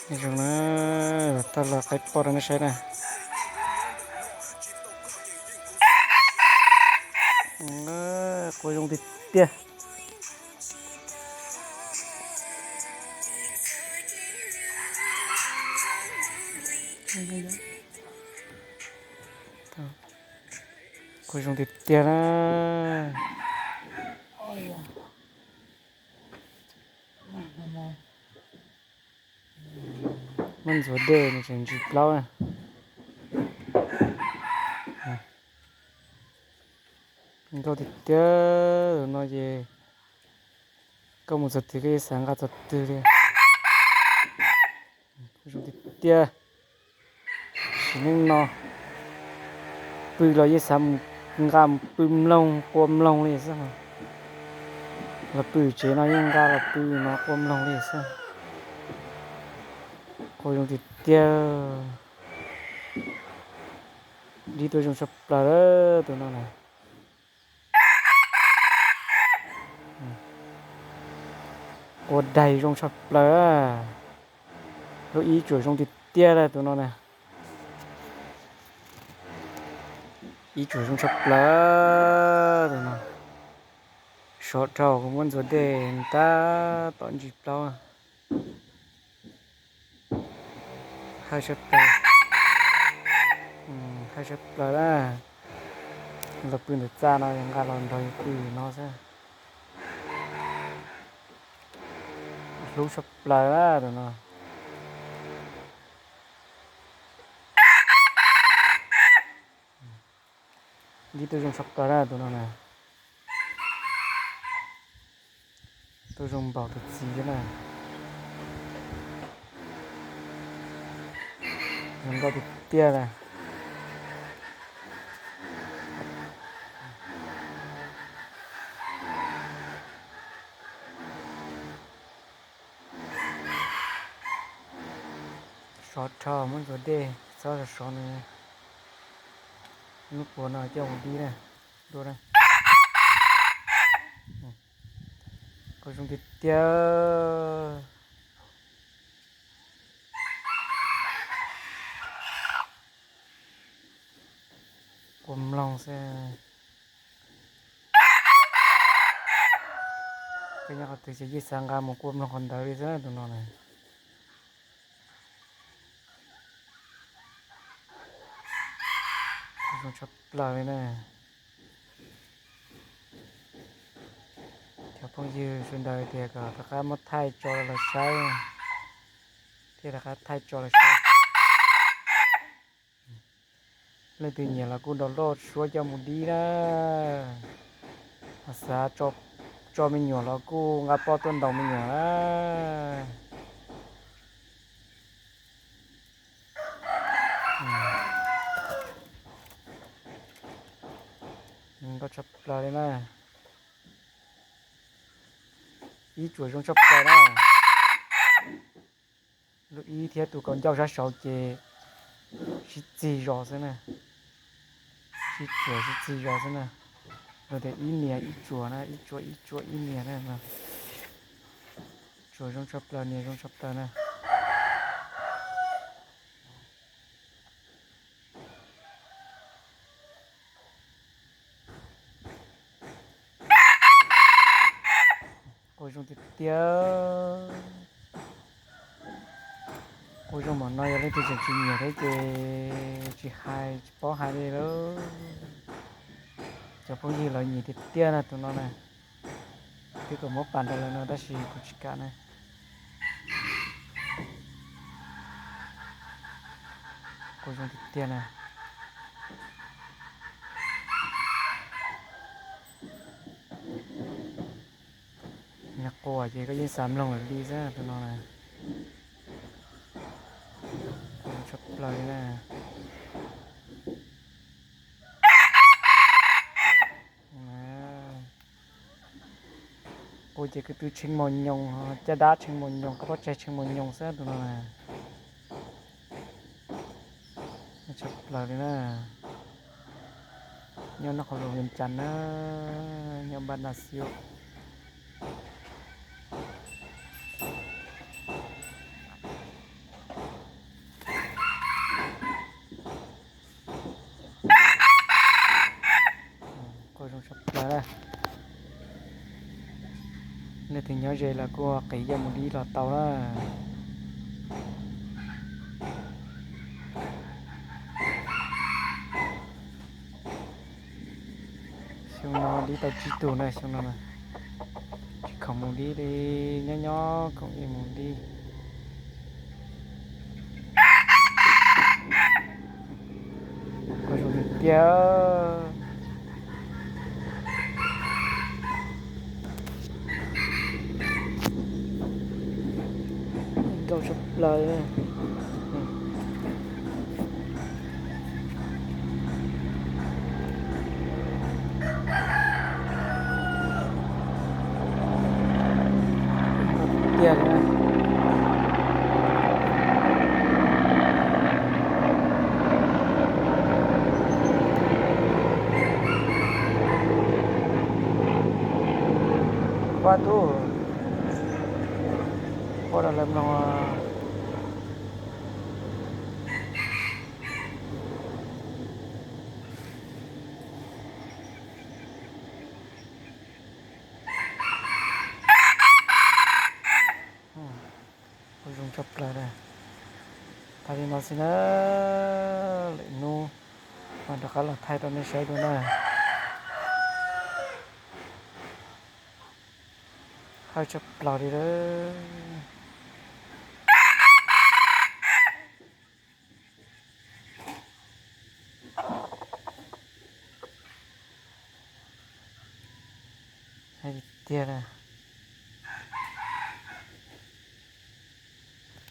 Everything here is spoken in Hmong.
Zoo na, tau los qaib poj rau nej saib na. Quaj zoo tiag tiag. Quaj zoo tiag tiag na. Muab ntxuav dej nws tseem ntsis plaub na. Nkauj tiag tiag, tus no ces koj mus txog twg koj yeej xav nqa txog twg li. Zoo tiag tiag. Sim neej no pw los yeej xav mus nqa mus pw mloog qua mloog li xwb. Los pw tsev no yeej nqa los pw no qua mloog li xwb. Quaj zoo tiag tiag. Dib tuaj zoo tshaj plaws tus no na. Qua daig zoo tshaj plaws. Lub ib tsuam zoo tiag tiag tus no na. Ib tsuam zoo tshaj plaws tus no. Sov dhau kuv muab ntxuav dej tab tom ntsis plaub. Hawj sab plaws, hawj sab plaws na. Los pw ntawm txaj no yog nqa los nrog yus pw no xwb. Hlub sab plaws na tus no. Dib tuaj zoo tshaj plaws na tus no na. Tuaj zoo npaum tus txiv thiab na. Zoo nkauj tiag tiag na. Sov dhau muab ntxuav dej txhob sov sov nws. Lub puav no coj mus dib na. Dua na. Quaj zoo tiag tiag. Qua mloog xwb. Koj nyob qhov twg ces yeej xav nqa mus qua mloog qhov ntawd li xwb tus no na. Zoo tshaj plaws li na. Cov phooj ywg sawv daws tias kom rov qab muab thaij tso los saib, thiaj rov qab thaij tso los saib. Leej twg nyiam los kuj download suab coj mus dib na. Xav tso me nyuam los kuj nqa poj tuaj ntaus me nyuam na. Zoo nkauj tshaj plaws li na. Ib tsuam zoo tshaj plaws na. Lub ib thiab tus kaus ncauj sab saud ces sib txig zos xwb na. Sib txig, sib txig zos xwb na. Luag tias ib niam ib tsuam na, ib tsuam ib tsuam ib niam na. Tsuam zoo tshaj plaws, niam zoo tshaj plaws na. Quaj zoo tiag tiag. Quaj zoo npaum no yog leej twg tseem tsis nyiam thiab ces tsis hais tsis paub hais li lauj. Cov phooj ywg lawv nyiam tiag tiag na tus no na. Twb kom muab pas rau lawv no tab sis kuv tsis kam na. Quaj zoo tiag tiag na. Nyob quaj ces koj yeej xav mloog lawm li xwb tus no na. Tshaj plaws li na. Quaj ces kwv tw tshee mos nyoos, caj dab tshee mos nyoos, koj pob tsaig tshee mos nyoos xwb tus no na. Tshaj plaws li na. Nyob nrob qhov luas Vias Cas na, nyob Npab Nas Xiab. Nws nyob ze los kuj qiv coj mus dib los tau na. Xyoo no dib tau tsib tug na xyoo no. Tsis khoom mus dib li, nyob nyob khoom mus dib. Ua zoo tiag. Nkauj tshaj plaws. Tiag li. Pab tub, pab rau lawv mloog. Ua zoo tshaj plaws na. Thaij li no xwb na, lwm hnub mam rov qab los thaij rau nej saib dua na. Hawj tshaj plaws li lawm. Hais tiag tiag na.